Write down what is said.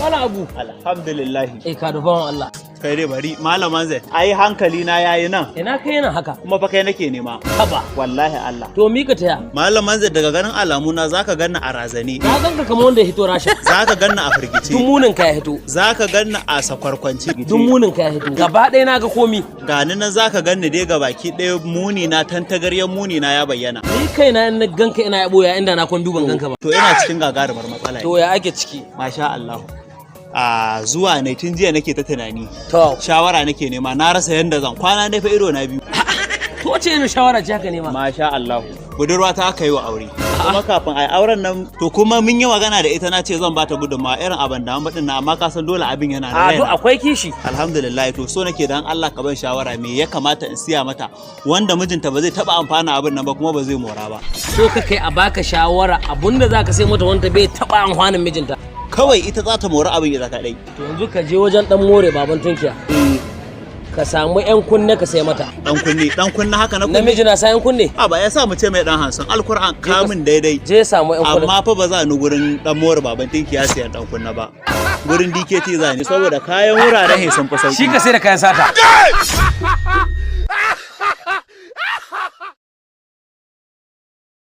Wani abu. Alhamdulillah. Eh, ka duban Allah. Kai dai bari, Malaman Zai. Ai hankali na yayi nan. Ina kai nan haka? Kuma fa kai nake nema. Haba. Wallahi Allah. To, mika taya. Malaman Zai, daga ganin alamuna zaka ganni a razane. Na ganka kamar wanda ya hito Rasha. Zaka ganni a firgice. Duk munin ka ya hito. Zaka ganni a sakwarkwance. Duk munin ka ya hito. Gaba ɗaya na ga komi. Gani nan zaka ganni dai ga baki ɗaya, muni na, tantagaryen muni na ya bayyana. Ni kaina in na ganka ina yabo ya inda na kwan duban ganka ba. To, ina cikin gagarumar matsala. To, ya ake ciki? Masha Allah. A zuwa ne tun jiya nake ta tunani. To. Shawara nake nema, na rasa yanda zan kwana ne fa ido na biyu. To, wace irin shawara ce haka nema? Masha Allah. Budurwa ta aka yi wa aure. Kuma kafin a yi auren nan, to kuma mun yi magana da ita, na ce zan bata gudunmawa irin abin da an na, amma ka san dole abin yana da A to raina. akwai kishi. Alhamdulillah. To, so nake dan Allah ka ban shawara, me ya kamata in siya mata wanda mijinta ba zai taba amfana abin nan ba, kuma ba zai mora ba? So ka kai a baka shawara abunda zaka sai mata wanda bai taba amfanin mijinta. Kawai ita za ta mori abin ita kadai. To, yanzu ka je wajen Dan More baban tunkiya. Ka samu yan kunne ka sai mata. Dan kunne, dan kunne haka na kunne? Namiji na sa yan kunne? A ba ya sa mu ce mai dan hansun alkur'an kamun daidai. Je samu yan kunne. Amma fa ba za ni gurin Dan More baban tinkiya siyan dan kunna ba. Gurin DKT za ni, saboda kayan wuraren sun fi sauki. Shi ka sai da kayan sata.